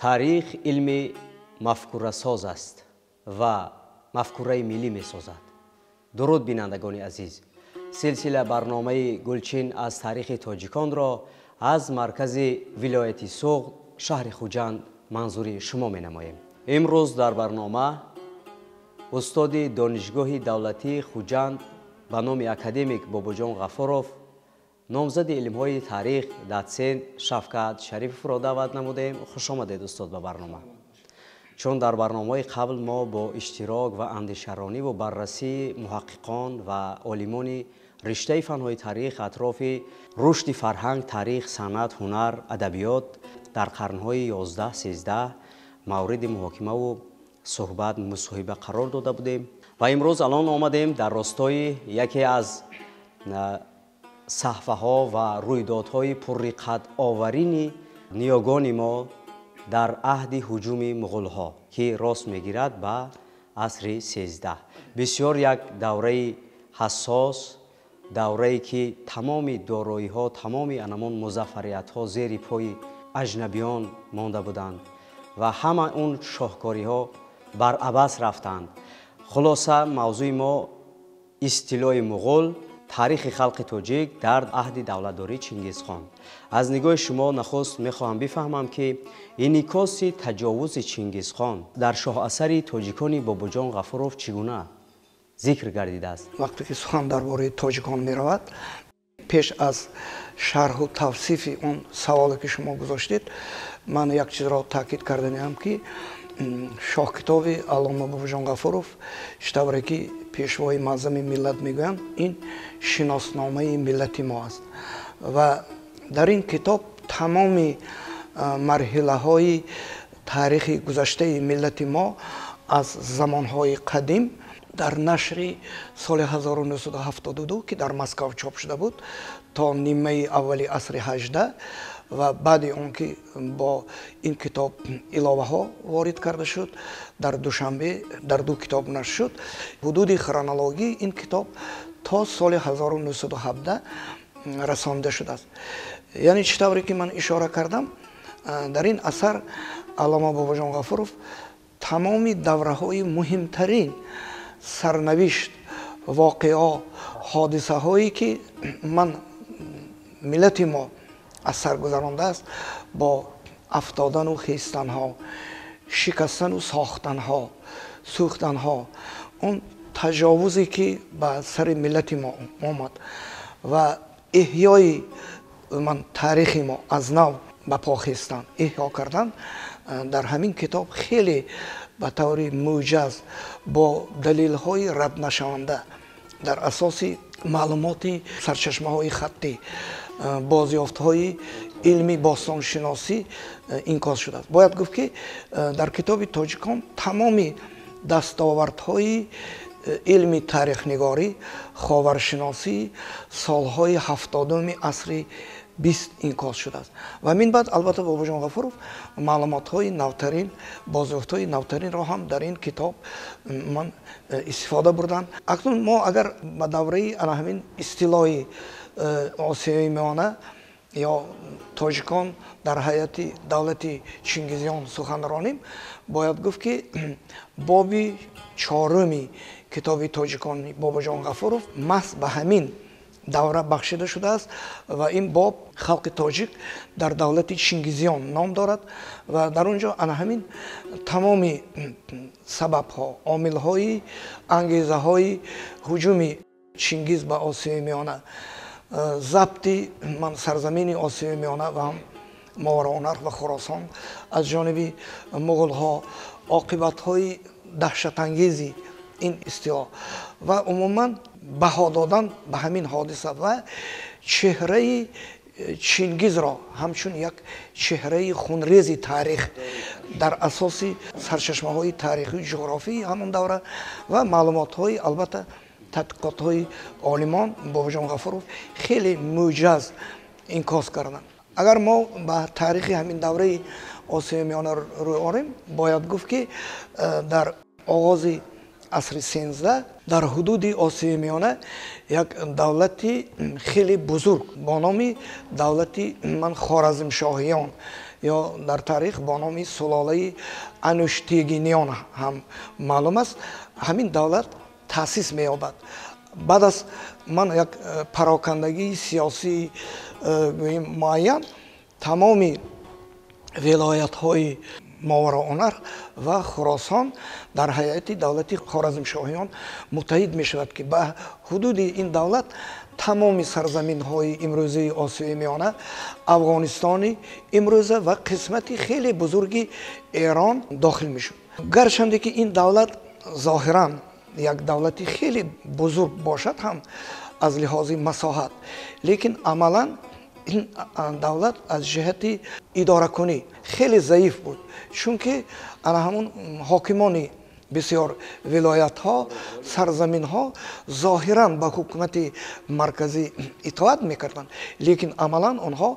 Таърих илми мафкурасоз аст ва мафкураи миллӣ месозад. Дуруд, бинандагони азиз! Силсила барномаи «Гулчин аз таърихи тоҷиконро» аз маркази вилояти Суғд, шаҳри Хуҷанд манзури шумо менамоем. Имрӯз дар барнома устоди Донишгоҳи давлатии Хуҷанд ба номи академик Бобоҷон Ғафуров, номзади илмҳои таърих, дотсент Шавкат Шариповро даъват намудем. Хуш омадед, устод, ба барнома. Чун дар барномаҳои қабл мо бо иштирок ва андешарониву баррасии муҳаққиқон ва олимони риштаи фанҳои таърих атрофи рушди фарҳанг, таърих, санъат, ҳунар, адабиёт дар қарнҳои 11-13 мавриди муҳокимаву суҳбат, мусоҳиба қарор дода будем ва имрӯз алон омадем дар ростои яке аз саҳфаҳо ва рӯйдодҳои пурриққатоварини ниёгони мо дар аҳди ҳуҷуми муғулҳо, ки рост мегирад ба асри 13. Бисёр як давраи ҳассос, даврае ки тамоми дороиҳо, тамоми анамон музаффариятҳо зери пои аҷнабиён монда буданд ва ҳама он шоҳкориҳо бар абас рафтанд. Хулоса, мавзӯи мо истилои муғул, таърихи халқи тоҷик дар аҳди давлатдории Чингизхон. Аз нигоҳи шумо нахуст мехоҳам бифаҳмам, ки инъикоси таҷовузи Чингизхон дар шоҳасари тоҷикони Бобоҷон Ғафуров чӣ гуна зикр гардидааст? Вақте ки сухан дар бораи тоҷикон меравад, пеш аз шарҳу тавсифи он саволе, ки шумо гузоштед, ман як чизро таъкид карданиам, ки шоҳкитоби аллома Бобоҷон Ғафуров, чӣ тавре ки пешвои муаззами миллат мегӯянд, ин шиносномаи миллати мо аст ва дар ин китоб тамоми марҳилаҳои таърихи гузаштаи миллати мо аз замонҳои қадим дар нашри соли 1972, ки дар Москав чоп шуда буд, то нимаи аввали асри 18 ва баъди он ки бо ин китоб иловаҳо ворид карда шуд, дар Душанбе дар ду китоб нашр шуд. Ҳудуди хронологии ин китоб то соли 1917 расонида шудааст. Яъне, чӣ тавре ки ман ишора кардам, дар ин асар аллома Бобоҷон Ғафуров тамоми давраҳои муҳимтарин сарнавишт, воқеаҳо, ҳодисаҳое, ки ман миллати мо аз сар гузарондааст, бо афтодану хистанҳо, шикастану сохтанҳо, сӯхтанҳо, он таҷовузе, ки ба сари миллати мо омад, ва эҳёи ман таърихи мо, аз нав ба по хестан, эҳё кардан, дар ҳамин китоб хеле ба таври мӯҷаз, бо далелҳои раднашаванда, дар асоси маълумоти сарчашмаҳои хаттӣ, бозёфтҳои илми бостоншиносӣ инъикос шудааст. Бояд гуфт, ки дар китоби тоҷикон тамоми дастовардҳои илми таърихнигорӣ, ховаршиносӣ солҳои 70-уми асри 20 инъикос шудааст. Ва мин баъд, албатта, Бобоҷон Ғафуров маълумотҳои навтарин, бозёфтҳои навтаринро ҳам дар ин китоб ман истифода бурданд. Акнун мо агар ба давраи ана ҳамин истилои Осиёи Миёна ё тоҷикон дар ҳайати давлати Чингизиён сухан ронем, бояд гуфт, ки боби чоруми китоби тоҷикони Бобоҷон Ғафуров маҳз ба ҳамин давра бахшида шудааст ва ин боб «Халқи тоҷик дар давлати Чингизиён» ном дорад ва дар он ҷо ана ҳамин тамоми сабабҳо, омилҳои ангезаҳои ҳуҷуми Чингиз ба Осиёи Миёна, забти ман сарзамини Осиёи Миёна ва ҳам Мовароуннаҳр ва Хуросон аз ҷониби муғулҳо, оқибатҳои даҳшатангези ин истило ва умуман баҳо додан ба ҳамин ҳодиса ва чеҳраи Чингизро ҳамчун як чеҳраи хунрези таърих дар асоси сарчашмаҳои таърихию ҷуғрофии ҳамон давра ва маълумотҳои, албатта, тадқиқотҳои олимон Бобоҷон Ғафуров хеле мӯҷаз инъикос карданд. Агар мо ба таърихи ҳамин давраи Осиёи Миёна рӯй орем, бояд гуфт, ки дар оғози асри 13 дар ҳудуди Осиёи Миёна як давлати хеле бузург бо номи давлати ман Хоразмшоҳиён ё дар таърих бо номи сулолаи Ануштигиниён ҳам маълум аст, ҳамин давлат таъсис меёбад. Баъд аз ман як парокандагии сиёсии гӯем муайян, тамоми вилоятҳои Мовароуннаҳр ва Хуросон дар ҳайати давлати Хоразмшоҳиён муттаҳид мешавад, ки ба ҳудуди ин давлат тамоми сарзаминҳои имрӯзаи Осиёи Миёна, Афғонистони имрӯза ва қисмати хеле бузурги Эрон дохил мешуд. Гарчанде ки ин давлат зоҳиран як давлати хеле бузург бошад ҳам аз лиҳози масоҳат, лекин амалан ин давлат аз ҷиҳати идоракунӣ хеле заиф буд, чунки ана ҳамун ҳокимони бисёр вилоятҳо, сарзаминҳо зоҳиран ба ҳукумати марказӣ итоат мекарданд, лекин амалан онҳо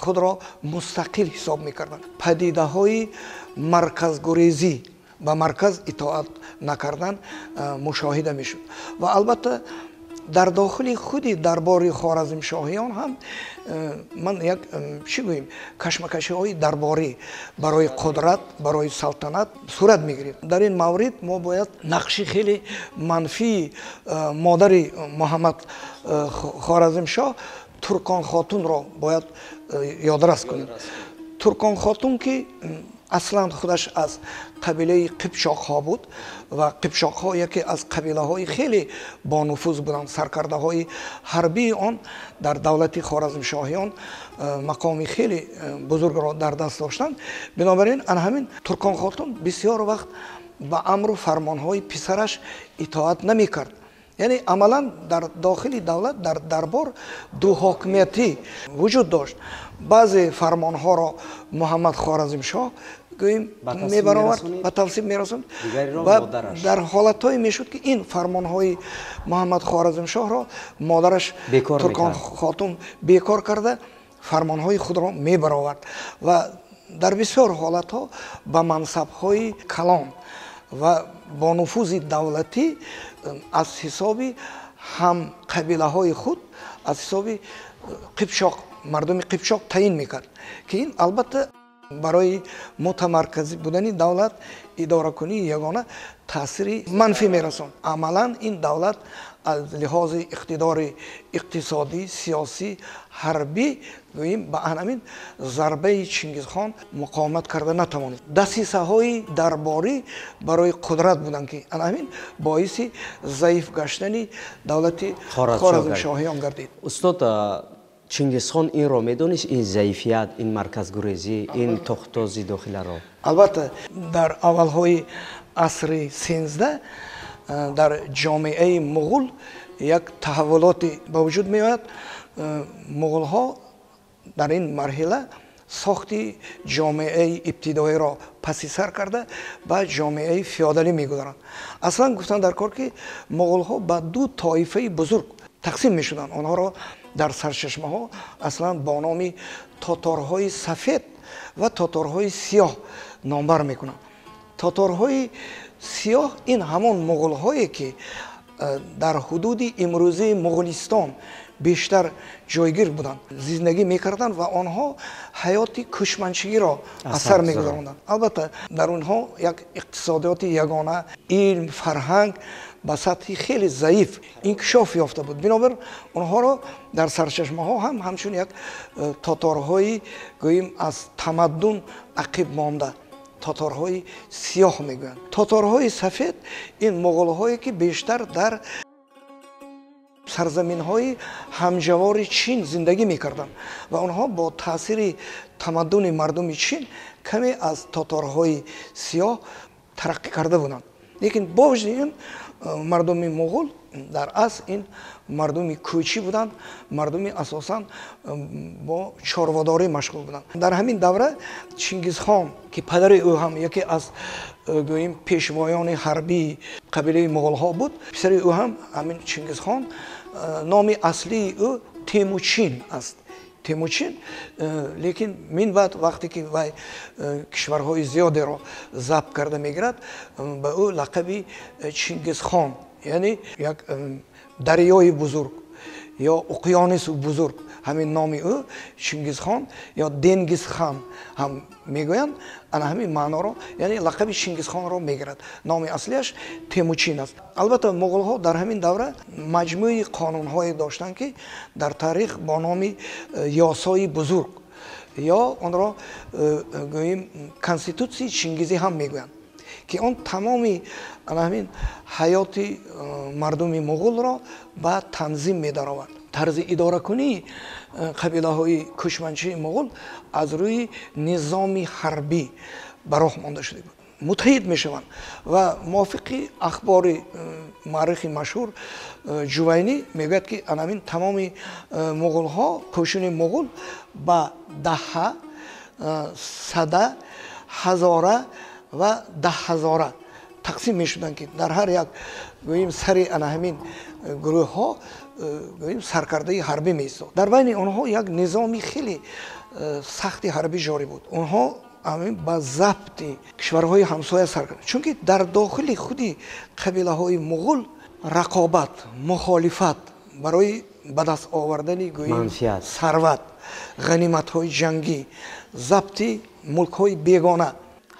худро мустақил ҳисоб мекарданд. Падидаҳои марказгурезӣ, ба марказ итоат накардан мушоҳида мешуд ва албатта дар дохили худи дарбори Хоразмшоҳиён ҳам ман як чӣ гӯем, кашмакашиҳои дарборӣ барои қудрат, барои салтанат сурат мегирифт. Дар ин маврид мо бояд нақши хеле манфии модари Муҳаммад Хоразмшоҳ, Туркон Хотунро бояд ёдрас кунем. Туркон Хотун, ки аслан худаш аз қабилаи қипчоқҳо буд ва қипчоқҳо яке аз қабилаҳои хеле бонуфуз буданд, саркардаҳои ҳарбии он дар давлати Хоразмшоҳиён мақоми хеле бузургро дар даст доштанд. Бинобар ин ана ҳамин Туркон Хотун бисёр вақт ба амру фармонҳои писараш итоат намекард. Яъне амалан дар дохили давлат, дар дарбор ду ҳокимиятӣ вуҷуд дошт. Баъзе фармонҳоро Муҳаммад Хоразмшоҳ гӯем мебаровард, ба тавсиф мерасонд ва дар ҳолатҳое мешуд, ки ин фармонҳои Муҳаммад Хоразмшоҳро модараш Туркон Хотун бекор карда фармонҳои худро мебаровард ва дар бисёр ҳолатҳо ба мансабҳои калон ва бо нуфузи давлатӣ аз ҳисоби ҳам қабилаҳои худ, аз ҳисоби қипчоқ, мардуми қипчоқ таъин мекард, ки ин албатта барои мутамарказӣ будани давлат, идоракунии ягона таъсири манфӣ мерасонд. Амалан ин давлат аз лиҳози иқтидори иқтисодӣ, сиёсӣ, ҳарбӣ гӯем ба ҳамин зарбаи Чингизхон муқовимат карда натавонист. Дасисаҳои дарборӣ барои қудрат буданд, ки ана ҳамин боиси заиф гаштани давлати Хоразмшоҳиён гардид. Устод, Чингизхон инро медонист, ин заифият, ин марказгурезӣ, ин тохтози дохиларо? Албатта, дар аввалҳои асри 13 дар ҷомеаи муғул як таҳаввулоте ба вуҷуд меояд. Муғулҳо дар ин марҳила сохти ҷомеаи ибтидоиро паси сар карда ба ҷомеаи феодалӣ мегузаранд. Аслан гуфтан дар кор, ки муғулҳо ба ду тоифаи бузург тақсим мешуданд. Онҳоро дар сарчашмаҳо аслан бо номи тоторҳои сафед ва тоторҳои сиёҳ номбар мекунанд. Тоторҳои сиёҳ ин ҳамон муғулҳое, ки дар ҳудуди имрӯзаи Муғулистон бештар ҷойгир буданд, зиндагӣ мекарданд ва онҳо ҳаёти кӯчманчигиро аз сар мегузаронданд. Албатта, дар онҳо як иқтисодиёти ягона, илм, фарҳанг ба сатҳи хеле заиф инкишоф ёфта буд. Бинобар онҳоро дар сарчашмаҳо ҳам ҳамчун як тоторҳои гӯем аз тамаддун ақиб монда, тоторҳои сиёҳ мегӯянд. Тоторҳои сафед ин муғулҳое, ки бештар дар сарзаминҳои ҳамҷавори Чин зиндагӣ мекарданд ва онҳо бо таъсири тамаддуни мардуми Чин каме аз тоторҳои сиёҳ тараққӣ карда буданд. Лекин бо вуҷуди ин мардуми муғул дар асл ин мардуми кӯчӣ буданд, мардуми асосан бо чорводорӣ машғул буданд. Дар ҳамин давра Чингизхон, ки падари ӯ ҳам яке аз гӯем пешвоёни ҳарбии қабилаи муғулҳо буд, писари ӯ ҳам ҳамин Чингизхон, номи аслии ӯ Темучин аст. Темучин, лекин мин баъд вақте ки вай кишварҳои зиёдеро забт карда мегирад, ба ӯ лақаби Чингизхон, яъне як дарёи бузург, ё уқёнуси бузург, ҳамин номи ӯ Чингизхон ё Денгизхан ҳам мегӯянд. Ана ҳамин маъноро, яъне лақаби Чингизхонро мегирад. Номи аслиаш Темучин аст. Албатта, муғулҳо дар ҳамин давра маҷмӯи қонунҳое доштанд, ки дар таърих бо номи Ёсои бузург ё онро гӯем конститутсияи Чингизӣ ҳам мегӯянд, ки он тамоми ана ҳамин ҳаёти мардуми муғулро ба танзим медаровард. Тарзи идоракунии қабилаҳои кӯчманчии муғул аз рӯи низоми ҳарбӣ ба роҳ монда шуда буд. Муттаҳид мешаванд ва мувофиқи ахбори муаррихи машҳур Ҷувайнӣ мегӯяд, ки ана ҳамин тамоми муғулҳо, кӯшуни муғул ба даҳа, сада, ҳазора ва даҳҳазора тақсим мешуданд, ки дар ҳар як гӯем сари ана ҳамин гурӯҳҳо гӯем саркардаи ҳарбӣ меистод. Дар байни онҳо як низоми хеле сахти ҳарбӣ ҷорӣ буд. Онҳо ба забти кишварҳои ҳамсоя сар карданд, чунки дар дохили худи қабилаҳои муғул рақобат, мухолифат барои ба даст овардани гӯем сарват, ғаниматҳои ҷангӣ, забти мулкҳои бегона,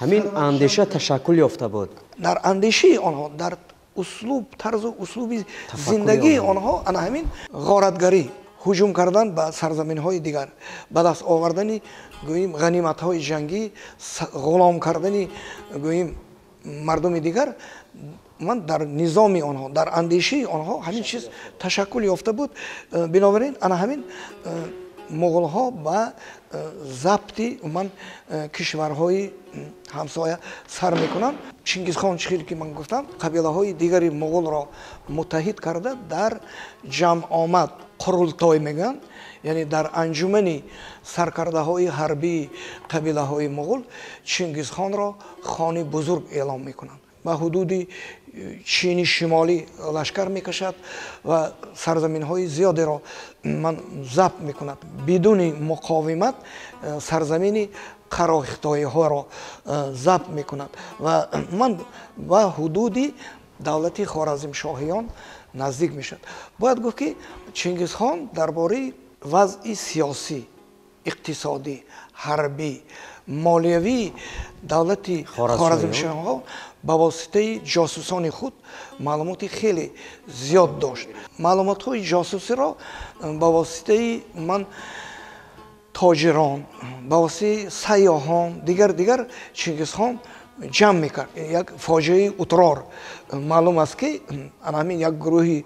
ҳамин андеша ташаккул ёфта буд. Дар андешаи онҳо, дар услуб, тарзу услуби зиндагии онҳо ана ҳамин ғоратгарӣ, ҳуҷум кардан ба сарзаминҳои дигар, ба даст овардани гӯем ғаниматҳои ҷангӣ, ғулом кардани гӯем мардуми дигар, ман дар низоми онҳо, дар андешаи онҳо ҳамин чиз ташаккул ёфта буд. Бинобар ин ана ҳамин муғулҳо ба забти умуман кишварҳои ҳамсоя сар мекунанд. Чингизхон, чӣ хел ки ман гуфтам, қабилаҳои дигари муғулро муттаҳид карда дар ҷамъомад қурултой мегӯянд, яъне дар анҷумани саркардаҳои ҳарбии қабилаҳои муғул Чингизхонро хони бузург эълом мекунанд. Ба ҳудуди Чини шимолӣ лашкар мекашад ва сарзаминҳои зиёдеро ман забт мекунад. Бидуни муқовимат сарзамини қарохитоиҳоро забт мекунад ва ман ба ҳудуди давлати Хоразмшоҳиён наздик мешавад. Бояд гуфт, ки Чингизхон дар бораи вазъи сиёсӣ, иқтисодӣ, ҳарбӣ, молиявии давлати Хоразмшоҳиҳо ба воситаи ҷосусони худ маълумоти хеле зиёд дошт. Маълумотҳои ҷосусиро ба воситаи ман тоҷирон, ба воситаи сайёҳон, дигар дигар Чингизхон ҷамъ мекард. Як фоҷиаи Утрор маълум аст, ки ана ҳамин як гурӯҳи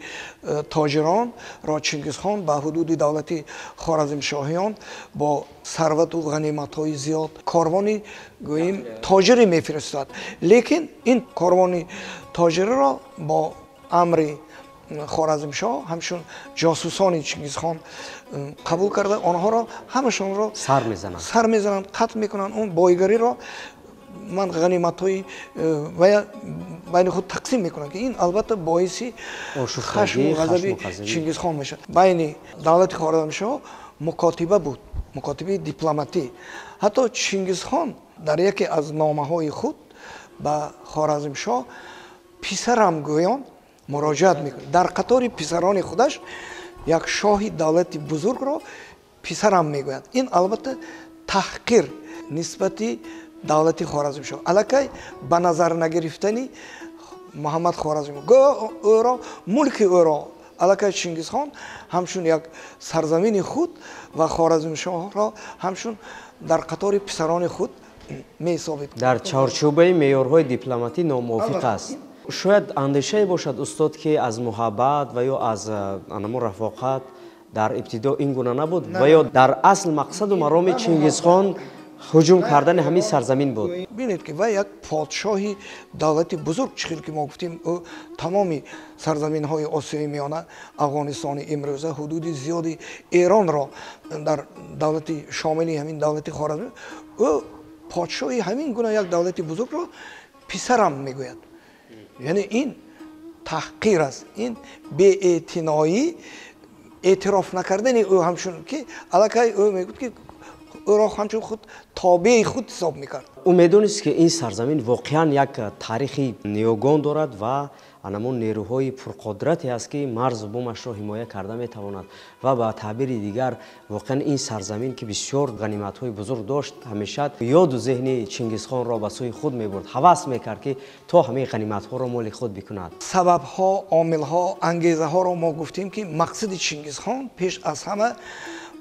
тоҷиронро Чингизхон ба ҳудуди давлати Хоразмшоҳиён бо сарвату ғаниматҳои зиёд корвони гӯем тоҷире мефиристад. Лекин ин корвони тоҷириро бо амри Хоразмшоҳ ҳамчун ҷосусони Чингизхон қабул карда, онҳоро ҳамашонро сар мезананд, сар мезананд, қатл мекунанд. Он бойгариро ман ғаниматҳои ва байни худ тақсим мекунанд, ки ин албатта боиси хашму ғазаби Чингизхон мешавад. Байни давлати Хоразмшоҳ мукотиба буд, мукотибаи дипломатӣ. Ҳатто Чингизхон дар яке аз номаҳои худ ба Хоразмшоҳ писарам гӯён муроҷиат мекунад. Дар қатори писарони худаш як шоҳи давлати бузургро писарам мегӯяд. Ин албатта таҳқир нисбати давлати Хоразмшоҳ, аллакай ба назар нагирифтани Муҳаммад Хоразмшоҳ, гӯё ӯро, мулки ӯро аллакай Чингизхон ҳамчун як сарзамини худ ва Хоразмшоҳро ҳамчун дар қатори писарони худ меҳисобид. Дар чорчӯбаи меъёрҳои дипломатӣ номувофиқ аст. Шояд андешае бошад, устод, ки аз муҳаббат ва ё аз анамо рафоқат дар ибтидо ин гуна набуд ва ё дар асл мақсаду мароми Чингизхон ҳуҷум кардани ҳамин сарзамин буд. Бинед, ки вай як подшоҳи давлати бузург, чӣ хел ки мо гуфтем, ӯ тамоми сарзаминҳои Осиёи Миёна, Афғонистони имрӯза, ҳудуди зиёди Эронро дар давлати шомили ҳамин давлати Хоразм, ӯ подшоҳи ҳамин гуна як давлати бузургро писарам мегӯяд. Яъне ин таҳқир аст, ин беэътиноӣ, эътироф накардани ӯ, ҳамчун ки аллакай ӯ мегӯяд, ки Ӯро ҳамчун худ тобеи худ ҳисоб мекард. Ӯ медонист, ки ин сарзамин воқеан як таърихи ниёгон дорад ва анамон нерӯҳои пурқудрате аст, ки марзу бумашро ҳимоя карда метавонад ва ба таъбири дигар воқеан ин сарзамин, ки бисёр ғаниматҳои бузург дошт, ҳамеша ёду зеҳни Чингизхонро ба сӯи худ мебурд, ҳавас мекард, ки то ҳамаи ғаниматҳоро моли худ бикунад. Сабабҳо, омилҳо, ангезаҳоро мо гуфтем, ки мақсади Чингизхон пеш аз ҳама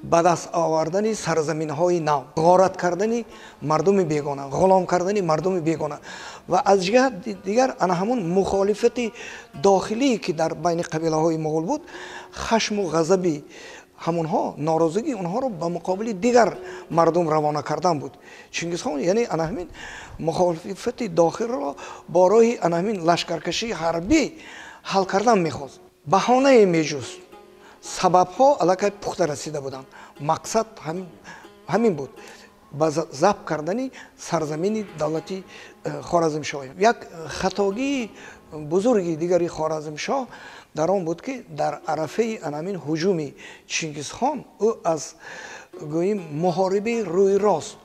ба даст овардани сарзаминҳои нав, ғорат кардани мардуми бегона, ғулом кардани мардуми бегона ва аз ҷиҳати дигар ана ҳамун мухолифати дохилие, ки дар байни қабилаҳои муғул буд, хашму ғазаби ҳамонҳо, норозигии онҳоро ба муқобили дигар мардум равона кардан буд. Чингизхон яъне ана ҳамин мухолифати дохилро бо роҳи ана ҳамин лашкаркашии ҳарбӣ ҳал кардан мехост. Баҳонае меҷуст. Сабабҳо аллакай пухта расида буданд. Мақсад ҳамин буд, ба забт кардани сарзамини давлати Хоразмшоҳ. Як хатогии бузурги дигари Хоразмшоҳ дар он буд, ки дар арафаи анамин ҳуҷуми Чингизхон ӯ аз гӯем муҳорибаи рӯи рост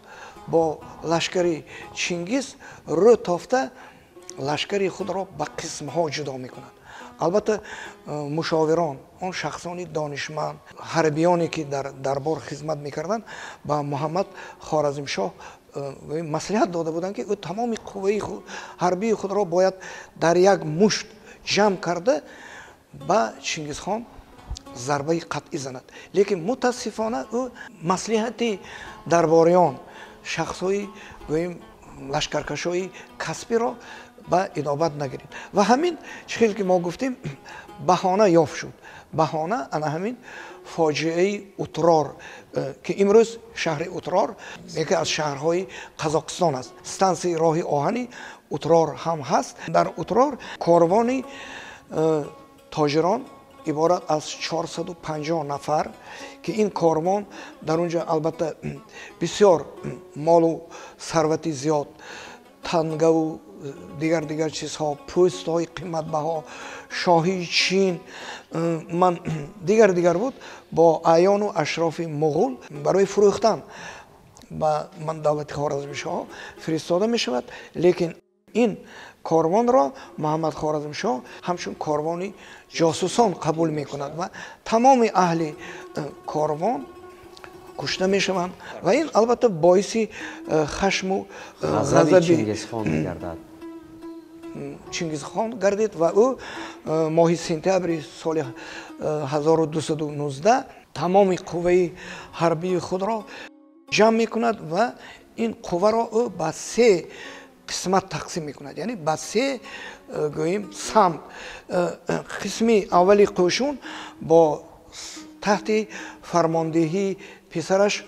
бо лашкари Чингиз рӯ тофта лашкари худро ба қисмҳо ҷудо мекунад. Албатта, мушовирон, он шахсони донишманд, ҳарбиёне, ки дар дарбор хизмат мекарданд, ба Муҳаммад Хоразмшоҳ маслиҳат дода буданд, ки ӯ тамоми қувваи ҳарбии худро бояд дар як мушт ҷамъ карда ба Чингизхон зарбаи қатъӣ занад. Лекин мутаассифона ӯ маслиҳати дарбориён, шахсҳои гӯем лашкаркашҳои касбиро ба инобат нагирифт ва ҳамин чӣ хел ки мо гуфтем, баҳона ёфт шуд. Баҳона ана ҳамин фоҷиаи Утрор, ки имрӯз шаҳри Утрор яке аз шаҳрҳои Қазоқистон аст. Стансияи роҳи оҳани Утрор ҳам ҳаст. Дар Утрор корвони тоҷирон иборат аз 450 нафар, ки ин корвон дар он ҷо албатта бисёр молу сарвати зиёд, тангаву дигар дигар чизҳо, пӯстҳои қиматбаҳо, шоҳии Чин, ман дигар дигар буд, бо аъёну ашрофи муғул барои фурӯхтан ба ман давлати Хоразмшоҳ фиристода мешавад. Лекин ин корвонро Муҳаммад Хоразмшоҳ ҳамчун корвони ҷосусон қабул мекунад ва тамоми аҳли корвон кушта мешаванд ва ин албатта боиси хашму ғазаби Чингизхон мегардад. Чингизхон гардид ва ӯ моҳи сентябри соли 1219 тамоми қувваи ҳарбии худро ҷамъ мекунад ва ин қувваро ӯ ба се қисмат тақсим мекунад, яъне ба се гӯем самт. Қисми аввали қӯшун бо таҳти фармондеҳии писараш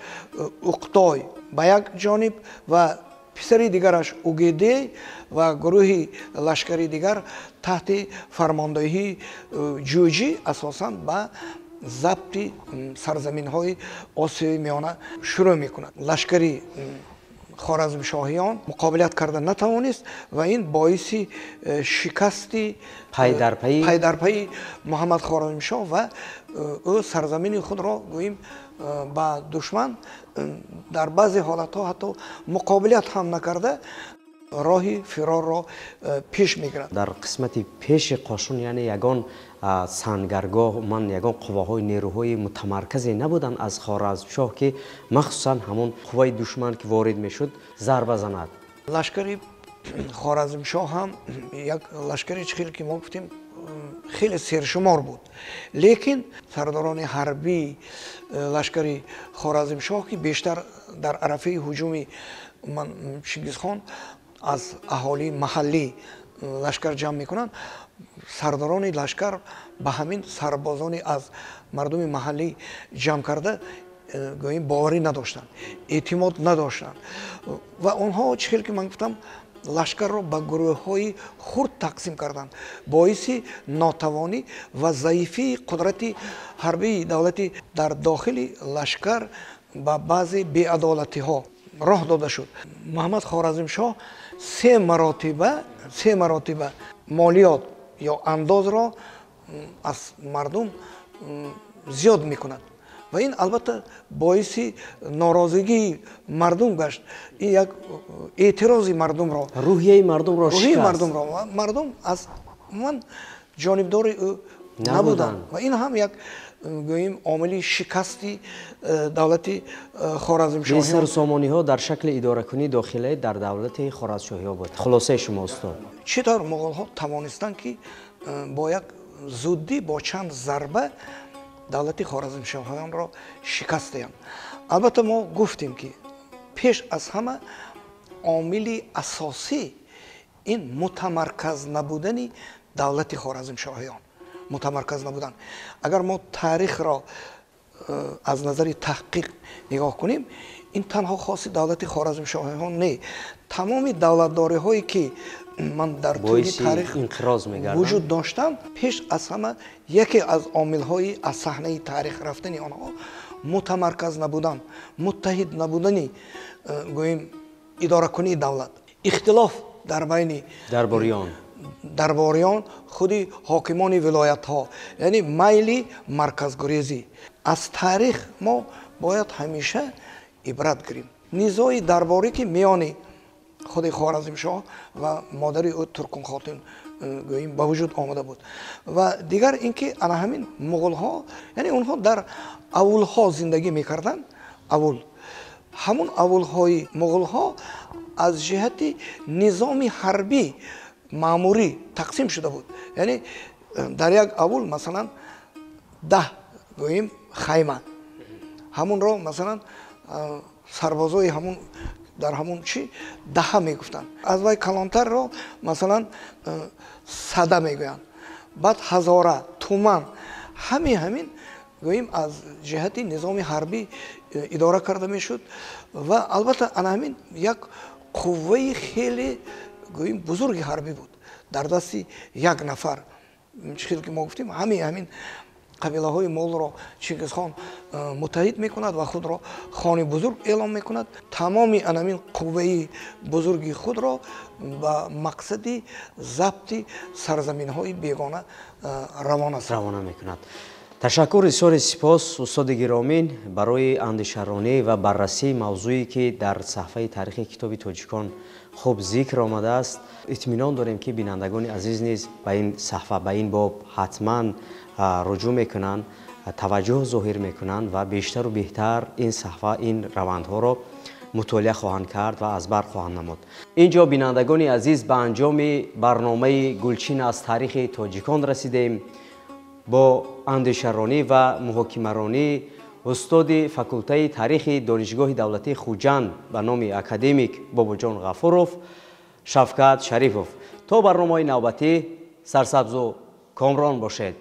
Уқтой ба як ҷониб ва писари дигараш Угедей ва гурӯҳи лашкари дигар таҳти фармондеҳии Ҷуҷӣ асосан ба забти сарзаминҳои Осиёи Миёна шурӯъ мекунад. Лашкари хоразмшоҳиён муқобилат карда натавонист ва ин боиси шикасти пайдарпайи Муҳаммад Хоразмшоҳ ва ӯ сарзамини худро гӯем ба душман дар баъзе ҳолатҳо ҳатто муқобилят ҳам накарда роҳи фирорро пеш мегирад. Дар қисмати пеши қошун, яъне ягон сангаргоҳ, ман ягон қувваҳои нерӯҳои мутамарказе набуданд аз Хоразмшоҳ, ки махсусан ҳамон қувваи душман, ки ворид мешуд, зарба занад. Лашкари Хоразмшоҳ ҳам як лашкари, чӣ хел ки мо гуфтем, хеле сершумор буд, лекин сардорони ҳарбии лашкари Хоразмшоҳ, ки бештар дар арафаи ҳуҷуми Чингизхон аз аҳолии маҳаллӣ лашкар ҷамъ мекунанд, сардорони лашкар ба ҳамин сарбозони аз мардуми маҳаллӣ ҷамъ карда гӯем боварӣ надоштанд, эътимод надоштанд ва онҳо, чӣ хел ки ман гуфтам, лашкарро ба гурӯҳҳои хурд тақсим карданд. Боиси нотавонӣ ва заифии қудрати ҳарбии давлати дар дохили лашкар ба баъзе беадолатиҳо роҳ дода шуд. Муҳаммад Хоразмшоҳ се маротиба молиёт ё андозро аз мардум зиёд мекунад. Ва ин албатта боиси норозигии мардум гашт. Ин як эътирози мардумро, рӯҳияи мардумро шикаст. Мардумро, мардум аз умуман ҷонибдори ӯ набуданд ва ин ҳам як, гӯем, омили шикасти давлати Хоразмшоҳиён. Сарсомониҳо дар шакли идоракунии дохилӣ дар давлати Хоразмшоҳиҳо буд. Хулосаи шумо, устод? Чӣ тавр муғолҳо тавонистанд, ки бо як зуддӣ, бо чанд зарба давлати Хоразмшоҳиёнро шикаст диҳанд? Албатта, мо гуфтем, ки пеш аз ҳама омили асосӣ ин мутамарказ набудани давлати Хоразмшоҳиён, мутамарказ набудан. Агар мо таърихро аз назари таҳқиқ нигоҳ кунем, ин танҳо хоси давлати Хоразмшоҳиён не, тамоми давлатдориҳое, ки ман дар тӯли таърих вуҷуд доштанд, пеш аз ҳама яке аз омилҳои аз саҳнаи таърих рафтани онҳо мутамарказ набудан, муттаҳид набудани, гӯем, идоракунии давлат, ихтилоф дар байни дарбориён, худи ҳокимони вилоятҳо, яъне майли марказгурезӣ. Аз таърих мо бояд ҳамеша ибрат гирем. Низои дарборӣ, ки миёни худи Хоразмшоҳ ва модари ӯ Туркунхотун, гӯем, ба вуҷуд омада буд. Ва дигар ин ки ана ҳамин муғулҳо, яъне онҳо дар авулҳо зиндагӣ мекарданд. Авул, ҳамун авулҳои муғулҳо аз ҷиҳати низоми ҳарбӣ, маъмурӣ тақсим шуда буд. Яъне дар як авул, масалан, 10, гӯем, хайма, ҳамунро, масалан, сарбозои ҳамун дар ҳамун чи даҳа мегуфтанд, аз вай калонтарро, масалан, сада мегӯянд, баъд ҳазора, туман. Ҳамин, гӯем, аз ҷиҳати низоми ҳарбӣ идора карда мешуд. Ва албатта ана ҳамин як қувваи хеле, гӯем, бузурги ҳарбӣ буд дар дасти як нафар. Чӣ хел ки мо гуфтем, ҳамин қабилаҳои муғулро Чингизхон муттаҳид мекунад ва худро хони бузург эълон мекунад. Тамоми анамин қувваи бузурги худро ба мақсади забти сарзаминҳои бегона равона мекунад. Ташаккур, изҳори сипос, устоди гиромин, барои андешаронӣ ва баррасии мавзӯе, ки дар саҳфаи таърихи китоби тоҷикон хуб зикр омадааст. Итминон дорем, ки бинандагони азиз низ ба ин саҳфа, ба ин боб ҳатман руҷӯъ мекунанд, таваҷҷӯҳ зоҳир мекунанд ва бештару беҳтар ин саҳфа, ин равандҳоро мутолиа хоҳанд кард ва аз бар хоҳанд намуд. Ин ҷо, бинандагони азиз, ба анҷоми барномаи «Гулчин аз таърихи тоҷикон» расидем бо андешаронӣ ва муҳокимаронии устоди факултаи таърихи Донишгоҳи давлатии Хуҷанд ба номи академик Бобоҷон Ғафуров, Шавкат Шарипов. То барномаи навбатӣ сарсабзу комрон бошед.